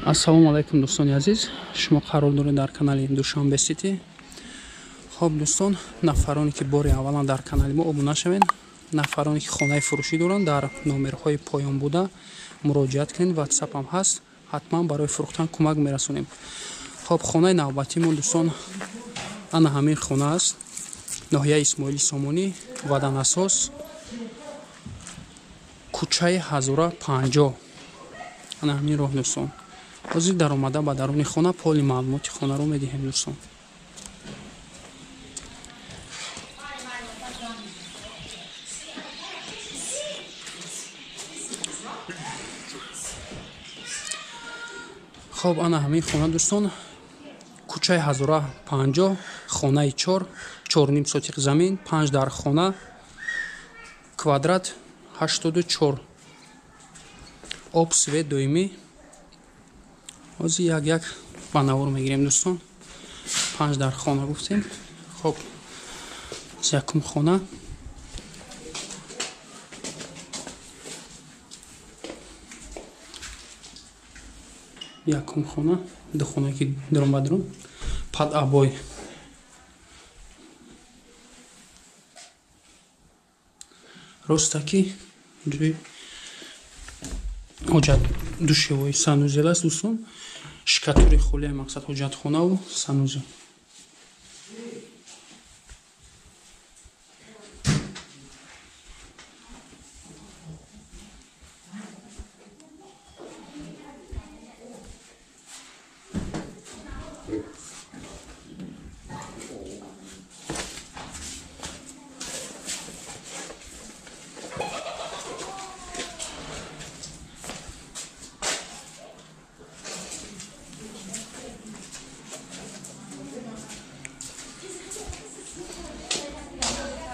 Ассалому алайкум, дӯстони азиз. Шумо қарор доред дар канали Душанбе Сити. Хоб, дӯстон, нафароне ки бори аввалан дар канали мо обуна шавед, нафароне ки хонаи фурӯшӣ доранд, дар номерҳои поён буда муроҷиат кунед, WhatsApp ҳам ҳаст, ҳатман барои фурӯхтан кӯмак мерасонем. Хоб, хонаи навбатии мо, дӯстон, ана ҳамин хона аст. Ноҳияи Исмоили Сомонӣ, Ваданасос, кӯчаи 1050. Ана ҳамин роҳ, дӯстон. Ҳозир даромада ба даруни хона поли маълумоти хонаро медиҳем, дӯстон. Хоб, ана ҳамин хона, дӯстон, кӯчаи 1050, хонаи 4, 4.5 сотиқ замин, 5 дар хона, квадрат 84, об, свет доимӣ. Ҳозир як-як ба навор мегирем, дӯстон. 5 дар хона гуфтем. Хоб, якум хона. Якум хона, ду хона ки дурум ба дурум, пад обой. Ростаки ҷои ҳоҷат душевой санузел аст, дӯстон. Шикатури холия, мақсад ҳоҷатхонаву санузел.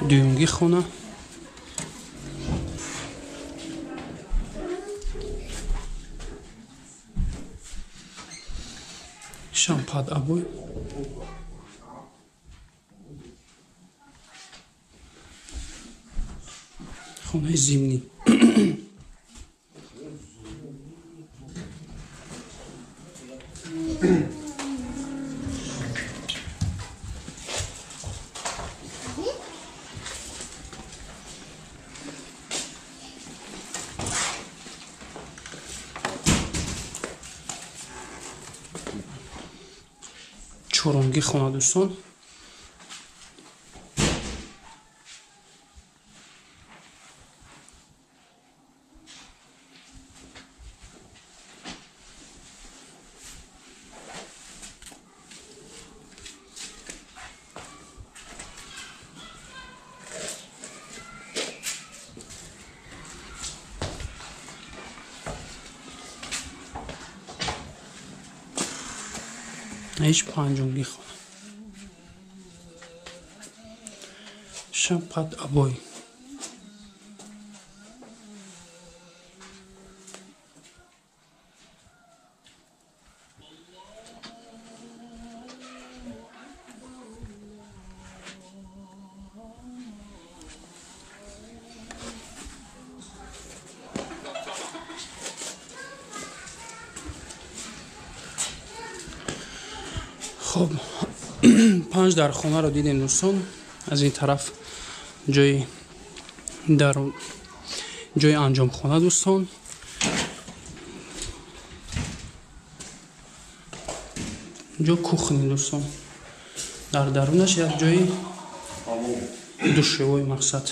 Дуюмги хона. Шампад обой. Хонаи зимнӣ. Чорумги хона, дӯстон. Ҳеҷ панҷумги хона. Шампад обой. Хоб, 5 дар хонаро дидем, дӯстон. Аз ин тараф ҷои дар ҷои анҷомхона, дӯстон. Ҷо кухни, дӯстон. Дар дарунаш як ҷои душевой, мақсад.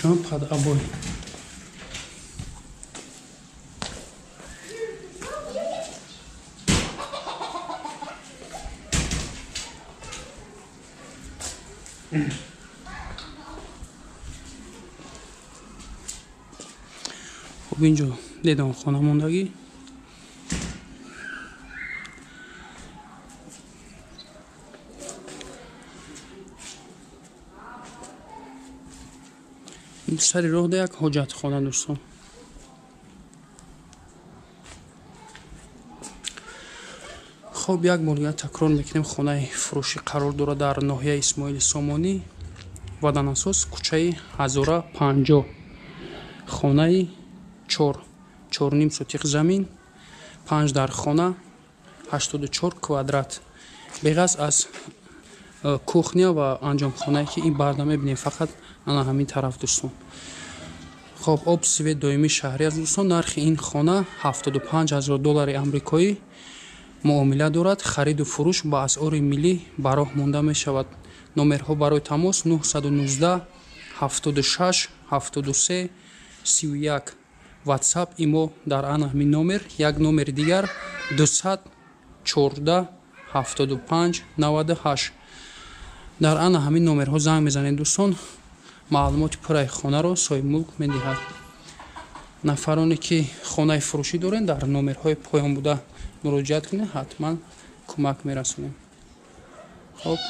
Ҷон пад обой. Хоб, инҷо дедонхона мондагӣ. Сари роҳда як ҳоҷатхона, дӯстон. Хоб, як бор дигар такрор мекунем: хонаи фурӯшӣ қарор дорад дар ноҳияи Исмоили Сомонӣ, Ваданасос, кӯчаи Ҳазора 50, хонаи 4, 4,5 сотиқ замин, панҷ дар хона, 84 квадрат, беғаз аз кухня ва анҷомхонае, ки ин барда мебинем, фақат ана ҳамин тараф, дӯстон. Хоб, об, свет доимии шаҳрӣ аст, дӯстон. Нархи ин хона 75 ҳазор доллари амрикоӣ, муомила дорад. Хариду фурӯш ба асъори миллӣ ба роҳ монда мешавад. Номерҳо барои тамос: 919 76 73 31, WhatsApp, имо дар ана ҳамин номер, як номери дигар 214 75 98. Дар ана ҳамин номерҳо занг мезанед, дӯстон, маълумоти пурраи хонаро соҳибмулк медиҳад. Нафароне ки хонаи фурӯшӣ доред, дар номерҳои поён буда муроҷиат кунед, ҳатман кӯмак мерасонем. Хоб.